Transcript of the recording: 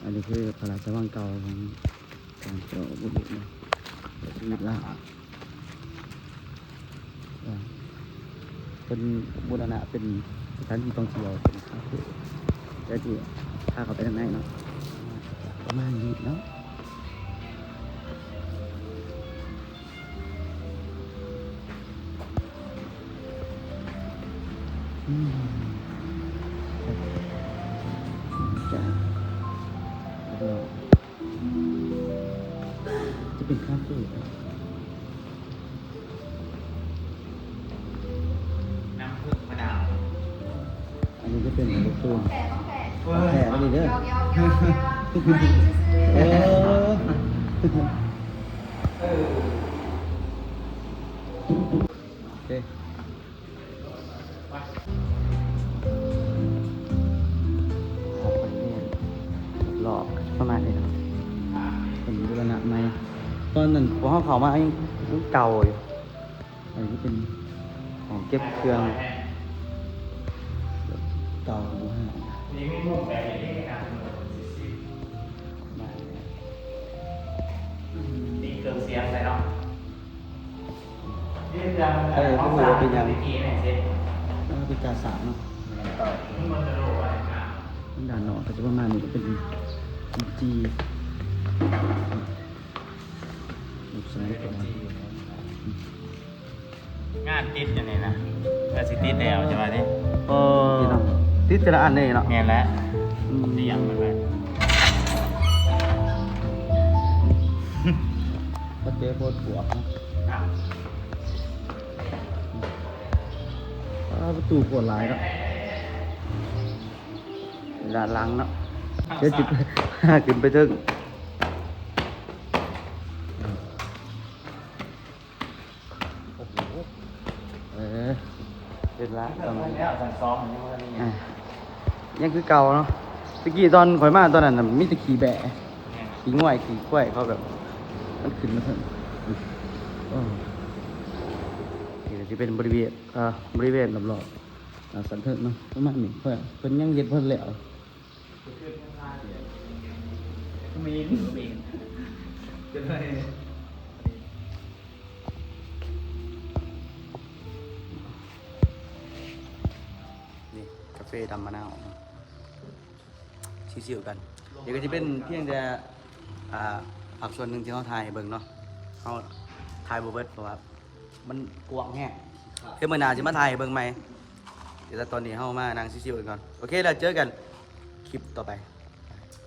ອັນນີ້ຄືພະລາຊະວັງເກົ່າຂອງ ຂອງເຈົ້າບຸດເນາະ ເຈົ້າຊີວິດລາວ ເອີ ເພິ່ນບູລະນະເປັນສະຖານທີ່ທ່ອງທ່ຽວ ເປັນຄາເຟ ແຕ່ທີ່ພາເຂົ້າໄປທາງໃນເນາະ ປະມານນີ້ເນາະ. ອືມ ຈະ ແລ້ວກໍຈະເປັນຄາເຟ ນ້ຳເຜິ້ງມະນາວ. ອັນນີ້ຈະເປັນລູກໂປ່ງ ຂອງແທ້ ຂອງແທ້ ເອີ ຂອງແທ້ອີ່ຫຼີເດີ. ເອີ ໂອເຄ ອອກໄປແນ່ ລອບປະມານນີ້ເນາະ ເພິ່ນບູລະນະໃໝ່. ຕອນນັ້ນພວກເຮົາເຂົ້າມາຍັງເກົ່າຢູ່. ອັນນີ້ເປັນຫ້ອງເກັບເຄື່ອງເກົ່າ ມີມຸ້ງແບບນີ້ນະ ມີເຄື່ອງສຽງໃສ່ເນາະ. ເອີ ບໍ່ຮູ້ວ່າເປັນຫຍັງ ເອີ ເປັນກາສາເນາະ. ດ້ານນອກກໍຈະປະມານນີ້ ເປັນຈີນ ຍຸກສະໄໝກ່ອນ. ງານຕິດຢູ່ນີ້ນະ ເພື່ອຊິຕິດແລ້ວ ຈະວ່າເດ້. ເອີ ຕິດແຕ່ລະອັນນີ້ເນາະ. ແມ່ນແຫຼະ ອືມ ຕຽງມັນແຫຼະ ມາເຈີໂພດປວກເນາະ. ອ້າ ປະຕູໂພດຫຼາຍເນາະ ດ້ານຫຼັງເນາະ. ດຽວຊິພາຂຶ້ນໄປເທິງ. ໂອ້ໂຫ ເອີ ເປັນລະປະມານ ຊັ້ນສອງຍັງບໍ່ທັນມີຫຍັງ ອ່າ ຍັງຄືເກົ່າເນາະ. ຕະກີ້ຕອນຂ້ອຍມາຕອນນັ້ນນະ ມີແຕ່ຂີ້ແບ້ ແມ່ນ ຂີ້ງວຍ ຂີ້ຄວາຍ ເຂົາແບບ ມັນຂຶ້ນມາເທິງ. ໂອ້ ນີ້ກໍຊິເປັນບໍລິເວນ ເອີ ບໍລິເວນລອບໆ ອ່າ ຊັ້ນເທິງເນາະ ປະມານນີ້. ເພິ່ນ ເພິ່ນຍັງເຮັດບໍ່ແລ້ວ. ນີ້ກາເຟດຳມະນາວ ຊິວໆກັນ. ດຽວກໍຊິເປັນພຽງແຕ່ ອ່າ ພາກສ່ວນໜຶ່ງທີ່ເຮົາຖ່າຍໃຫ້ເບິ່ງເນາະ ເຮົາຖ່າຍບໍ່ເບິດ ເພາະວ່າ ມັນກວ້າງແຮງ. ຄືມື້ໜ້າຊິມາຖ່າຍໃຫ້ເບິ່ງໃໝ່ ແຕ່ຕອນນີ້ເຮົາມານັ່ງຊິວໆກັນກ່ອນ. ໂອເຄ ແລ້ວເຈີກັນຄລິບຕໍ່ໄປ.